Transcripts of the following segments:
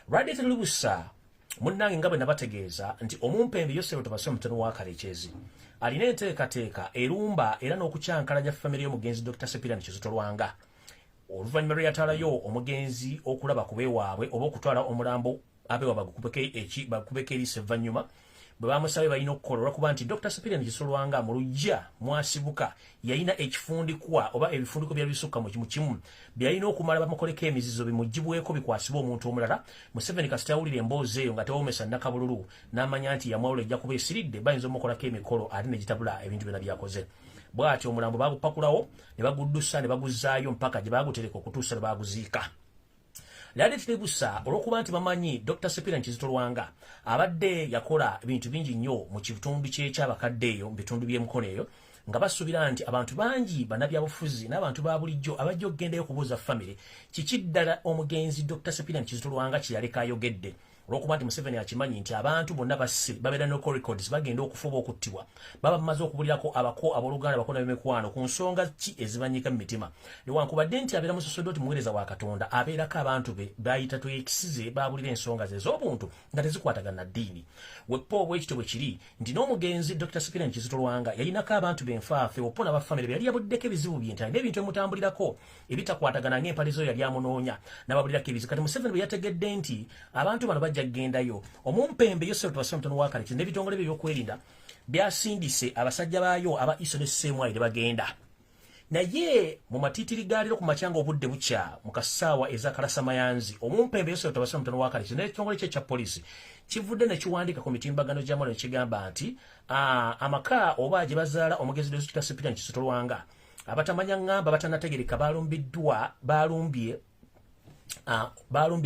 Lwadde teruli busa, munnange, nga bwe nabategeeza nti omumpembe Yosef Tobase Omutono wa Kalekezi alina enteekateeka erumba era n'okukyankalanya famire y'omugenzi Dr Cyprian Kizito Lwanga, oluvannyuma lwe yatwalayo omugenzi okulaba ku beewaabwe oba okutwala omulambo abeewaabwe bagukubeko eriiso evvannyuma bwe bamusabye balina okukola, olwakuba nti Dr Cyprian Kizito Lwanga mu luggya mwasibuka yalina ekifundikwa oba ebifundiko byali bisukka mu kimu kimu byalina okumala bamukoleko emizizo bimugibweko bikwasibwe omuntu omulala. Museveni kasita yawulira emboozi eyo nga tewomesa nakabululu, n'amanya nti yamwawula ejja kuba esiridde, bayinza omukolako emikolo ate ne gitabula ebintu byonna byakoze. Bw'atyo omulambo bagupakulawo ne baguddusa ne baguzzaayo mpaka gye bagutereka okutuusa lwe baguziika. Naye tebusa olw'okuba nti bamanyi Dr Cyprian Kizito Lwanga abadde yakola ebintu bingi nnyo mu kitundu kyekyabakadde eyo, mu bitundu by'emukono eyo, nga basuubira nti abantu bangi bannabyabufuzi n'abantu ba bulijjo abajja okugendayo okubuuza famire kiki ddala omugenzi Dr Cyprian Kizito Lwanga kye yaleka ayogedde, olwokuba nti Museveni akimanyi nti abantu bonna basse babeera no records, bagenda okufuba okuttibwa baba bamaze okubulirako abako, abooluganda, bako nabemikwano ku nsonga ki ezibanyika mu mitima. Newankubadde nti abeera musosodoti, muweereza wa Katonda, abeerako abantu be bayita twekisize babulira ensonga ze ez'obuntu nga tezikwatagana na ddiini. Wepo obwekityo bwe kiri nti n'omugenzi Dr Cyprian Kizito Lwanga yalinako abantu benfaafe opo n'abafamire be yali yabuddeko ebizibu bye, nti alina ebintu emutambulirako ebitakwatagana ng'empale zo yali amunoonya n'ababulirako ebizibu. Kati Museveni bwe yategedde nti abantu bano bajja kugendayo, omumpembe Yosef Tubasire Mutono wa Kalekezi n'ebitongole bye ebyokwerinda byasindise abasajja baayo aba ISO ne CMI ne bagenda. Naye mu matiitiri ga leero ku makya nga obudde bukya mu kasaawa ezakalasamayanzi, omumpembe Yosef Tubasire Mutono wa Kalekezi n'ekitongole kye ekya poliisi kivudde ne kiwandiika ku mitimbagano gy'amawulire ne kigamba nti amaka oba gye bazaala omugenzi Dr Cyprian Kizito Lwanga, abatamanya ŋŋamba batanategereka balumbiddwa, balumbye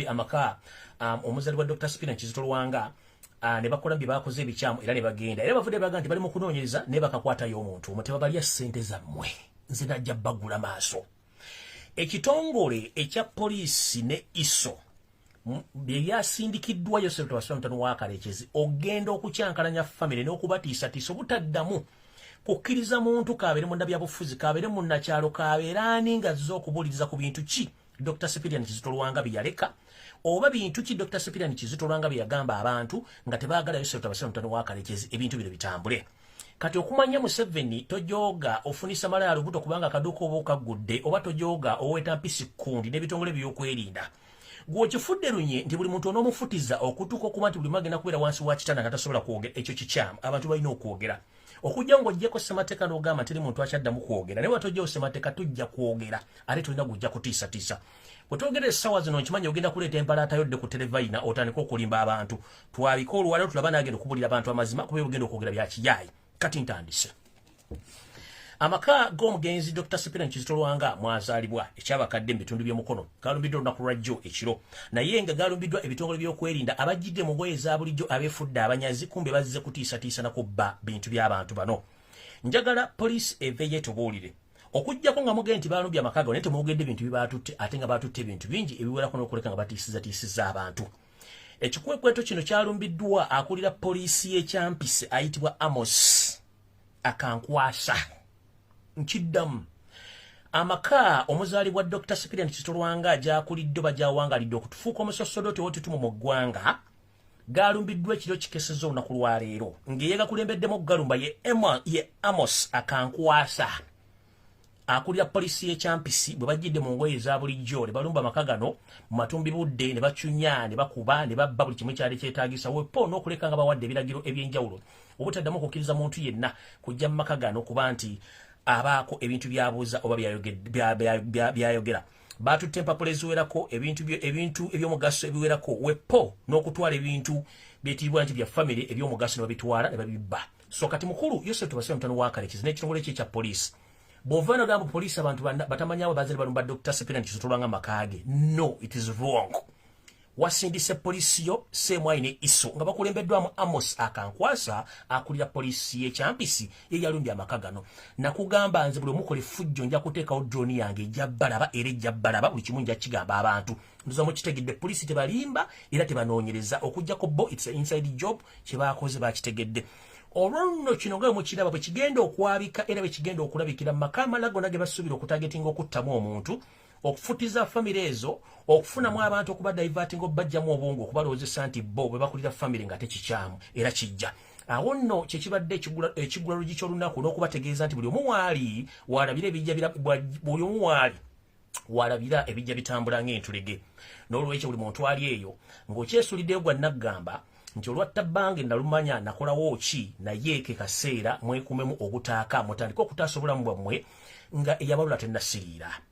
amaka omuzaalibwa Dr Cyprian Kizito Lwanga, ne bakola bye bakoze ebikyamu era ne bagenda. Era bavudde baga nti bali mu kunoonyereza naye bakakwatayo omuntu omwo. Tebabalya ssente zammwe, nze najja bagula maaso. Ekitongole ekya poliisi ne ISO bye byasindikiddwa Yosef Tobasira Mutano wa Kalekezi ogenda okukyankalanya famire n'okubatiisatiisa obutaddamu kukkiriza muntu, kabeere munnabyabufuzi, kabeere munnakyalo, kabeere ani, nga azze okubuuliriza ku bintu ki Dr Cyprian Kizito Lwanga bye yaleka oba bintu ki Dr Cyprian Kizito Lwanga bye yagamba abantu, nga tebaagala Yosef Tobasira Mutano wa Kalekezi ebintu bino bitambule. Kati okumanya Museveni tojoga ofunisa malaya lubuto, kubanga akaduuka oba okaggudde oba tojoga oweta mpisi kundi n'ebitongole byokwerinda gw'okifudde lunye nti buli muntu onoomufutiza okutuuka okuba nti buli agenda kubeera wansi wa kitanda nga tasobola kwogera. Ekyo kikyamu. Abantu balina okwogera, okujja ng'oggyeko ssemateeka n'ogamba teri muntu akyaddamu kwogera. Naye watojjawo ssemateeka, tujja kwogera ate tolina gujja kutiisatiisa. Bwe twogera essaawa zino, nkimanyi ogenda kuleeta empalaata yodde ku terevayina otandike okulimba abantu. Twabika olwaliro tulaba naagenda okubulira abantu amazima, kuba ogenda okwogera bya kiyaayi. Kati ntandise. Amaka g'omugenzi Dr Cyprian Kizito Lwanga mwazaalibwa ekyabakadde mu bitundu by'Omukono galumbiddwa olunaku lwajjo ekiro, naye nga galumbiddwa ebitongole by'okwerinda abajjidde mu ngoye eza bulijjo abeefudde abanyazi, kumbe bazze kutiisatiisa na kubba bintu by'abantu bano. Njagala poliisi eveeyo etubuulire, okuggyako nga mugende nti balumbye amaka gawo naye temwogedde bintu byebaatutte, ate nga baatutte ebintu bingi ebiwerako n'okuleka nga batiisizatiisiza abantu. Ekikwekweto kino kyalumbiddwa akulira poliisi y'Ekyampisi ayitibwa Amos Akankwasa. Nkiddamu, amaka omuzaalibwa Dr Cyprian Kizito Lwanga gyakulidde oba gyawangalidde okutufuuka omusosodoti owotutumu mu ggwanga galumbiddwa ekiro kikeseza olunaku lwaleero, ng'eyegakulembeddemu okugalumba ye Amos Akankwasa akulira poliisi y'Ekyampisi. Bwe bajjidde mu ngoye eza bulijjo ne balumba amaka gano mu matumbi budde, ne bacunya, ne bakuba, ne babba buli kimu kyali kyetaagisa, wepo n'okuleka nga bawadde ebiragiro ebyenjawulo obutaddamu okukkiriza muntu yenna kujja mu maka gano kuba nti abaako ebintu byabuuza oba byayogera. Batutte empapula eziwerako, ebintu ebyomugaso ebiwerako, wepo n'okutwala ebintu byetibwa nti bya famire ebyomugaso ne babitwala ne babibba. So kati mukulu Yosef Tubasire Mutano wa Kalekezi n'ekitongole kye ekya poliisi, bw'ova nogamba poliisi abantu batamanyawo bazze balumba Dr Cyprian Kizito Lwanga amaka ge, no, it is wrong. Wasindise poliisi yo CMI ne ISO nga bakulembeddwamu Amos Akankwasa akulira poliisi y'Ekyampisi, ye yalumbye amaka gano. Nakugamba nze buli omukola effujjo nja kuteekawo drone yange, ejja balaba era ejja balaba buli kimu, nja kigamba abantu. Ndoza mukitegedde, poliisi tebalimba era tebanoonyereza okuggyako bo, it's a inside job. Kye bakoze bakitegedde. Olwo nno kino nga mukiraba bwe kigenda okwabika era bwe kigenda okulabikira mu maka amala gonna ge basuubira okutargetinga okuttamu omuntu. Okufutiza famire ezo, okufunamu abantu, okuba diverting, obajjamu obwongo, okubalowoozesa nti bo bwe bakulira famire, nga tekikyamu era kijja. Awo nno kyekibadde ekigula lugi ky'olunaku, n'okubategeeza nti buli omu waali walabira ebijja, buli omu waali walabira ebijja bitambula ng'entulege. N'olwekyo buli muntu ali eyo ng'okyesuliddeyo gwa naggamba nti olwatta bbange nalumanya nakolawo ki, naye ke kaseera mwekumemu ogutaaka, mutandike okutaasa obulamu bwammwe nga eyabalula tennasiriira.